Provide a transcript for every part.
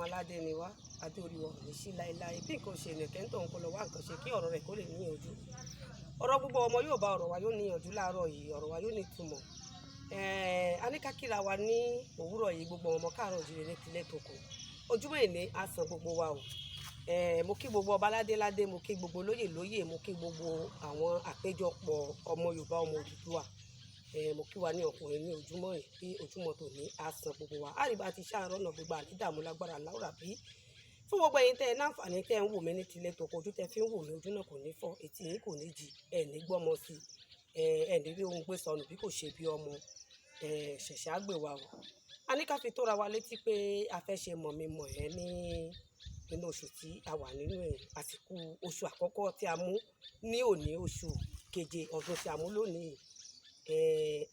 Aládé ni wá, adé orí wa ò ní sí láéláé. Bí nǹkan ṣe nìkẹ́ ń tọ̀hún kó lọ wá nǹkan ṣe kí ọ̀rọ̀ rẹ̀ kó lè níyànjú. Ọ̀rọ̀ gbogbo ọmọ yóò bá ọ̀rọ̀ wa yóò níyànjú láàárọ̀ yìí, ọ̀rọ̀ wa yóò ní ìtumọ̀. A ní ká kíra wa ní òwúrọ̀ yìí, gbogbo ọmọ káàárọ̀ oòjíire ní tilẹ̀ tòkò. Ojúmọ́ ìní á san gbogbo wa o. Mo kí gbogbo ọba ládé ládé, mo kí gbogbo lóyè lóyè, mo kí gbogbo àwọn àpéjọpọ̀ ọmọ Yorùbá, ọmọ Odùduwà. Mo kí wa ní ọkùnrin ní ojúmọ́ yìí pé ojúmọ́ tòní á san gbogbo wa. Àríbá ti ṣàárọ̀ náà gbogbo ànídàmú lágbára láwùrà bí. Fún gbogbo ẹ̀yin tẹ́ ẹ láǹfààní tẹ́ ẹ ń wò mí ní tilẹ̀ tòkò, ojú tẹ́ fi ń wò mí, ojú náà kò ní fọ́, etí yín kò ní di, ẹ ní gbọ́mọ sí, ẹ ní rí ohun gbé sọnù bí kò ṣe bí ọmọ. Ṣẹ̀ṣẹ̀ á gbè wa o. A ní ká fi tóra wa létí pé a fẹ́ ṣe mọ̀ mi mọ̀ ẹ́ ní inú oṣù tí a wà nínú ẹ̀, àsìkò oṣù àkọ́kọ́ tí a mú ní òní, oṣù keje ọdún tí a mú lónìí.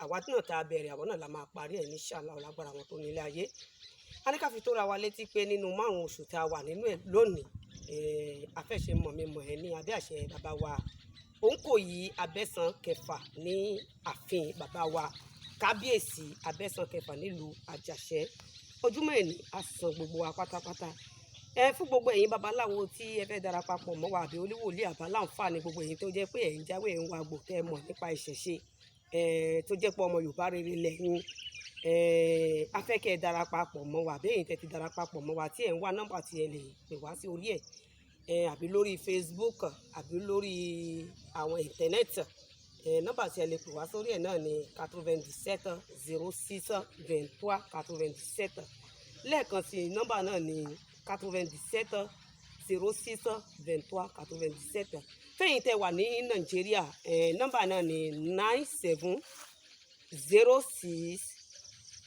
Àwa náà tá a bẹ̀rẹ̀, àwọn náà la máa parí ẹ̀ ní ṣáàlà lágbára àwọn tó ní ilé ayé. A ní ká fi tóra wa létí pé nínú márùn-ún oṣù tí a wà nínú ẹ̀ lónìí, a fẹ́ ṣe mọ̀ mi mọ̀ ẹ́ ní abẹ́ àṣẹ bàbá wa Òǹkòyí Abẹ́sán Kẹfà ní ààfin bàbá wa Kábíyèsí Abẹ́sán Kẹfà nílùú Àjàṣẹ́. Ojúmọ́ ẹ̀ní á san gbogbo wa pátápátá. Ẹ fún gbogbo ẹ̀yin babaláwo tí ẹ fẹ́ darapapọ̀ mọ́ wa àbí oníwòlíì àbáláǹfààní, gbogbo ẹ̀yin tó jẹ́ pé ẹ̀ ń jáwé, ẹ̀ ń wagbò, tẹ́ ẹ mọ̀ nípa ìṣẹ̀ṣe, tó jẹ́ pé ọmọ Yorùbá rere lẹ́yìn, a fẹ́ kí ẹ darapapọ̀ mọ́ wa, àbí ẹ̀yin tẹ́ ti darapapọ̀ mọ́ wa tí ẹ̀ ń wá nọ́mbà tí ẹ lè pè wá sí orí ẹ̀, àbí lórí Facebook àbí lórí àwọn íńtánẹ́ẹ̀tì, nọ́mbà tí ẹ lè pè wá sórí ẹ̀ náà ni 97 06 23 97. Lẹ́ẹ̀kan sí, nọ́mbà náà ni 97 06 23 97. Fẹ́yìn tẹ́ wà ní Nàìjíríà, nọ́mbà náà ni 97 06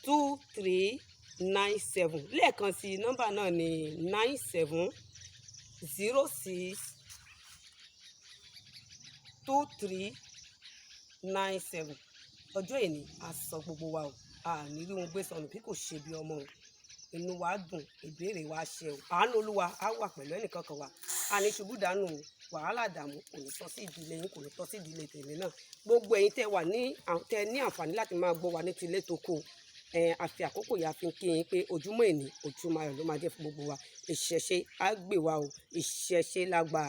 23 97. Lẹ́ẹ̀kan sí, nọ́mbà náà ni 97 06 23 97. Ọjọ́ ìní á san gbogbo wa o. A ní rí ohun gbé sọnù bí kò ṣe bí ọmọ o. Inú wa dùn, ìbéèrè wa ṣe o. Àánú Olúwa á wà pẹ̀lú ẹnìkankan wa. A ní ṣubú dànù o. Wàhálà dààmú kò ní tọ́ sí ìdílé yín, kò ní tọ́ sí ìdílé tèmi náà. Gbogbo ẹ̀yin tẹ́ wà ní tẹ́ ní àǹfààní láti máa gbọ́ wa ní tilé toko, àfi àkókò yìí a fi ń kí yín pé ojúmọ́ ìní, ojúmọ́ ayọ̀ ló máa jẹ́ fún gbogbo wa. Ìṣẹ̀ṣe á gbè wa o. Ìṣẹ̀ṣe lágbà.